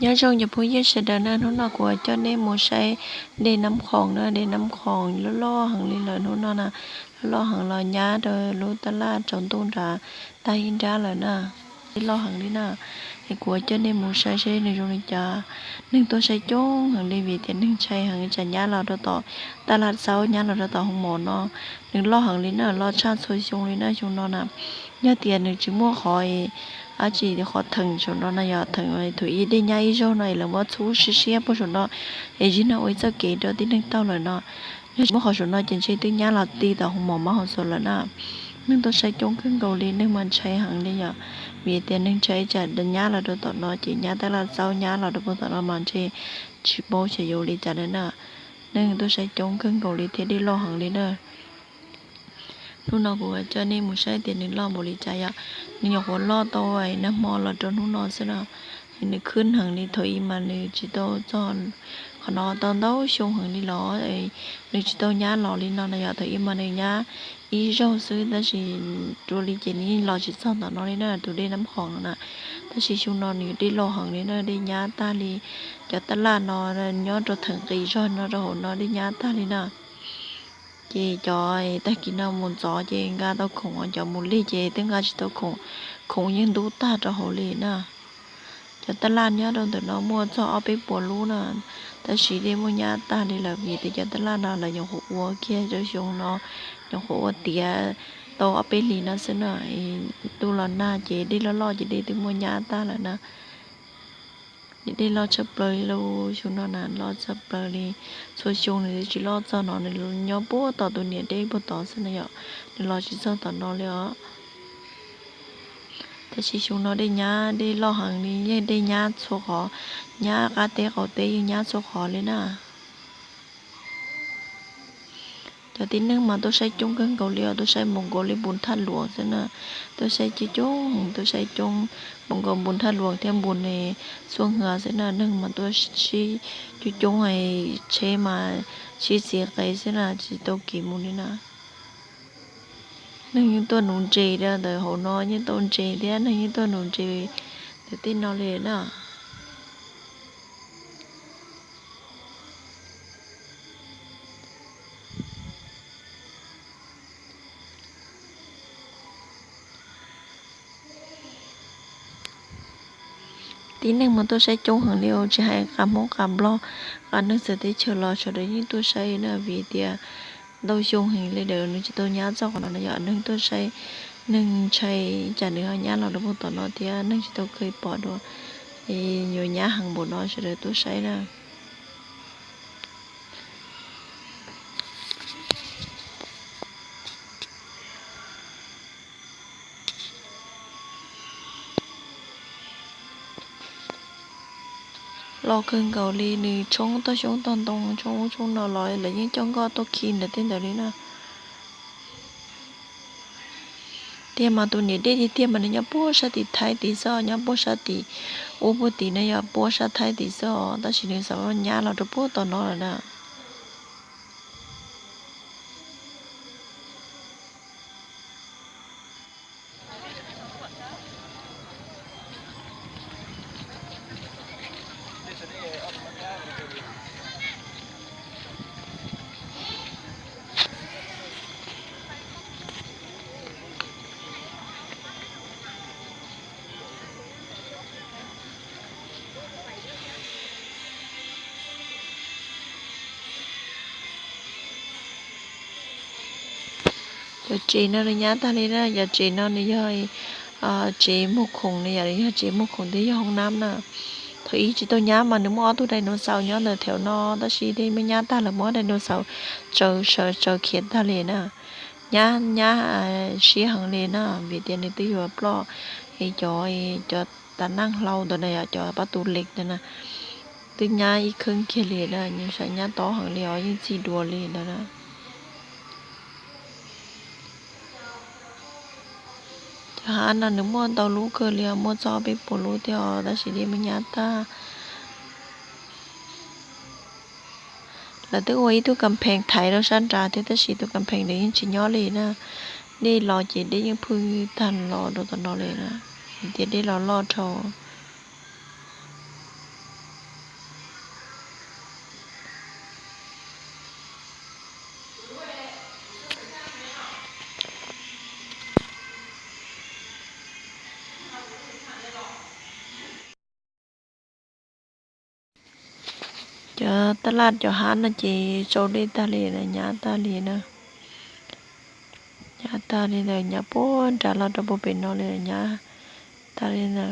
Nyob zoo cov phooj ywg sawv daws na, hnub no kuv coj nej mus saib dej Nab Khoom na, dej Nab Khoom loj loj heev li lawm hnub no na, loj loj heev los nyab rau lub taj laj tsaus ntuj nrad tag ib nrab lawm na, dej loj heev li na. Es kuv coj nej mus saib seb nws zoo li cas. Neeg tuaj saib coob heev li vim tias neeg ntshai heev tsam nyab los rau tom taj laj txaub, nyab los rau tom hoo mom no. Nws loj heev li na, loj tshaj txhua xyoo li na xyoo no na. Yog tias nws tsis muaj qhov dab tsi, qhov theem saum no na, yog theem thaum ub dej nyab ib zaug no es lawv muab txhub siab siab puag saum no es zig no ua ib txoj kev rau tib neeg taug lawm no. Yog tsis muaj qhov saum no ces ntshe twb nyab los ti tom hoo mom mab hoo xaus lawm na. Neeg tuaj saib coob kawg nkaus li, neeg mas ntshai heev li yom, vim tias neeg ntshai tsam nyab los rau tom no ces nyab taj laj txaub, nyab los rau puag tom no mas ntshe tsis paub xyov yuav ua li cas na. Neeg tuaj saib coob kawg nkaus li thiab dej loj heev li na. Hnub no kuv coj nej mus saib tias nws loj npaum li cas yom. Nws nyuam qhuav loj tau nag hmo los rau hnub no xwb na. Nws khwb heev li, thaum ub mas nws tsis tau txog qhov no tau ntau xyoo heev li los nws tsis tau nyab los li no na yom. Thaum ub mas nws nyab ib zaug xwb tab sis dua li ces nws yeej los tsis txog tom no li na, tus dej Nab Khoom no na. Tab sis xyoo no nws dej loj heev li na, dej nyab tag li. Cov taj laj no nyob rau theem qis zog no rau hauv no dej nyab tag li na. Ces cov tag kis no mus ntxov ces nqa tau khoom, cov mus lig ces twb nqa tsis tau khoom, khoom yeej ntub tag rau hauv li na. Cov taj laj nyob rau ntawm no muaj txog ob peb puas lub na, tab sis dej muab nyab tag li lawm vim tias cov taj laj no lawv nyuam qhuav ua kiag rau xyoo no, nyuam qhuav ua tiav tau ob peb hlis no xwb na. Ntuj los nag ces dej loj loj ces dej twb muab nyab tag lawm na. Dej loj tshaj plaws li lauj, xyoo no na loj tshaj plaws li. Txhua xyoo nws twb tsis loj txog no, nws nyob puag tom tus niam dej puag tod xwb na yom, nws los tsis txog tom no li os. Tab sis xyoo no dej nyab, dej loj heev li, yeej dej nyab txhua qhov, nyab qab teb qaum teb yeej nyab txhua qhov li na. Cov tib neeg mas tuaj saib coob kawg nkaus li os, tuaj saib npaum nkaus li npus thaj luam xwb na. Tuaj saib coob coob, tuaj saib coob npaum nkaus npus thaj luam thiab npus ne xuaj hwv xwb na. Neeg mas tuaj sib coob coob, tsheb mas sib txiv qev xwb na, tsis tau kev mus li na. Neeg yeej tuaj nuv ntses rau ntawm hauv no, yeej tau ntses thiab, neeg yeej tuaj nuv ntses ntawm tej no li na. Tib neeg mas tuaj saib coob heev li os, tsis hais qab Hmoob qab Nplog, qab neeg txawv teb chaws los sawv daws yeej tuaj saib na, vim tias ntau xyoo heev li lawm nws tsis tau nyab txog qhov no na yom. Neeg tuaj saib, neeg ntshai tsam nws ho nyab los rau puag tom no thiab, neeg tsis tau kheev pom dua, yuav nyab heev npaum no sawv daws tuaj saib na. Loj kawg nkaus li, nws tshoob toj xyoob toj ntoo, tshoob ub tshoob no los lawv yeej coj nkoj tuaj khi ntawm tej ntawd li na. Tiag mas tus niam dej tiag tiag mas nws nyob puag sab tim Thaib tid xwb, nyob puag sab tim ub puag tim no yog puag sab Thaib tid xwb os, tab sis nws xav nyab los rau puag tom no lawm na. Cov tsev no nws nyab tag li na, cov tsev no nws yog tsev muag khoom, nws yog tsev muag khoom thiab yog hoob nab na. Thaum ub tsis tau nyab mas nws muaj ob tug dinosaur nyob ntawm thev no, tab sis dej muab nyab tag lawm, muab dinosaur tsaws, tsaws khiav tag li na. Nyab, nyab siab heev li na, vim tias nws twb yuav ploj, es cov, cov tav neej hlau ntawd na, cov pab tus leg ntawd na, twb nyab ib kheeb kiag li na, nws sav nyab tob heev li os, yeej txij dua li ntawd na. Cov hav no nws muaj ntau lub kawg li os, muaj txog peb puas lub thiab os, tab sis dej muab nyab tag. Lawv twb ua ib tug kas phees thaiv rau sab nrad thiab, tab sis tus kas phees ntawd yeej tsis nyob li na. Dej los ces dej yeej phwj tag los rau tom no li na, tias dej los loj dhau. Cov taj laj cov hab no ces tsau dej tag li na, nyab tag li na. Nyab tag li lawm, nyab puag nrad los rau puag pem no li lawm, nyab tag li na.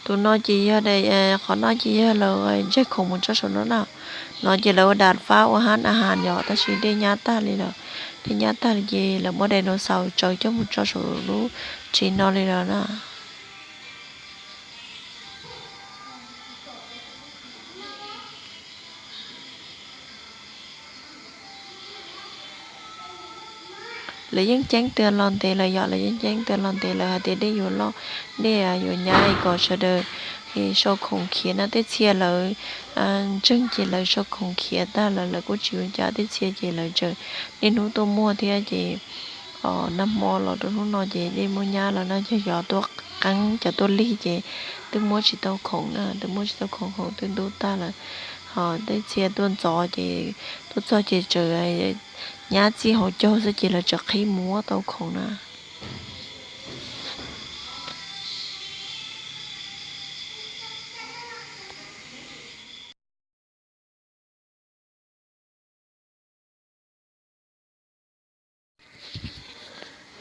Tus no ces yog, qhov no ces yog lawv ntsaig khoom mus tso saum no na. No ces lawv ua dam fab ua hab na has yom, tab sis dej nyab tag li lawm. Dej nyab tag li ces lawv muab dinosaur tsaws coj mus tso saum lub tsev no li lawm na. Lawv yeej ceeb twg los ntev lawm yom, lawv yeej ceeb twg los ntev lawm hais tias dej yuav loj, dej yuav nyab kom sawv daws sau khoom khiav na. Tej txhia lawv ntseeg ces lawv sau khoom khiav tag lawm lawv kuj tsis ua cas, tej txhia ces lawv tseem niaj hnub tuaj muag thiab ces nag hmo los rau hnub no ces dej muab nyab lawm na. Yog yog tuaj qeeb cov tuaj lig ces twb muab tsis tau khoom na, twb muab tsis tau khoom, khoom twb ntub tag lawm. Ho tej txhia tuaj ntxov ces tuaj txog ces tseem nyab txij hauv caug xwb ces lawv tseem qhib mus muab tau khoom na.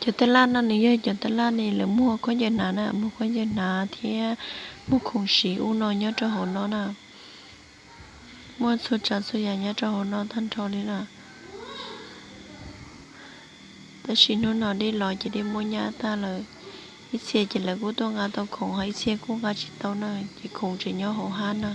Cov taj laj no nws yog cov taj laj ne lawv muag khaub ncaws hnav na, muag khaub ncaws hnav thiab muag khoom siv ub no nyob rau hauv no na. Muaj txhua tsav txhua yam nyob rau hauv no tag nrho li na. Tab sis hnub no dej los ces dej muab nyab tag lawm. Ib txhia ces lawv kuj tuaj nqa tau khoom, ho ib txhia kuj nqa tsis tau na, ces khoom tseem nyob hauv hab na.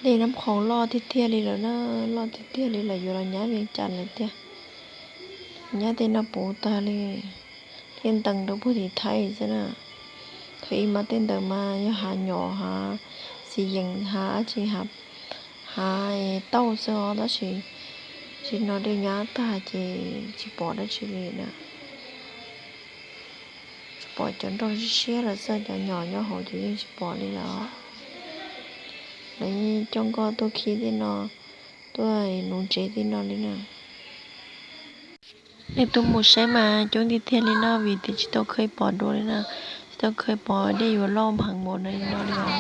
Dej Nab Qhoos loj tiag tiag li lawm na, loj tiag tiag li lawm, yuav los nyab Vias Cas lawm tiag. Nyab tej no puv tag li, thiaj ntees rau puag tim Thaib xwb na. Thaum ub mas tej ntawd mas yog hav nyom, hav txiv yees, hav dab tsi, hav tauj xwb os, tab sis tsis no dej nyab tag ces tsis pom dab tsi li na. Tsis pom cov nroj siab siab lawm xwb, cov nyom nyob hauv ces yeej tsis pom li lawm. Lawv coj nkoj tuaj khi tej no, tuaj nuv tsev tej no li na. Nej tuaj mus saib mas coob tiag tiag li no vim tias tsis tau kheev pom dua li na, tsis tau kheev pom dej yuav loj heev npaum no li os.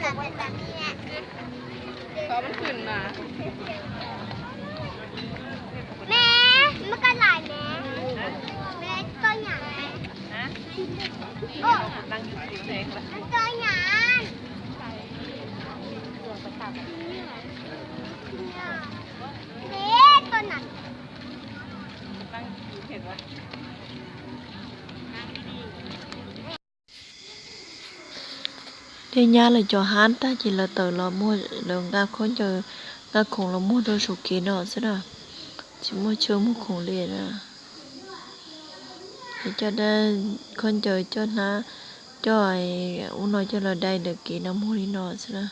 Qhov mas khwm mas. Me, muab koj lais me. Me, koj nyam me. Koj nyam. Me, koj nyam. Dej nyab lawv cov hab tag ces lawv tawm los muag, lawv nqa khaub ncaws, nqa khoom los muag rau saum kev no xwb na. Tsis muaj chaw muag khoom li na. Lawv coj dab, khaub ncaws coj hnab, coj ub no coj los dai ntawm kev no muag li no xwb na.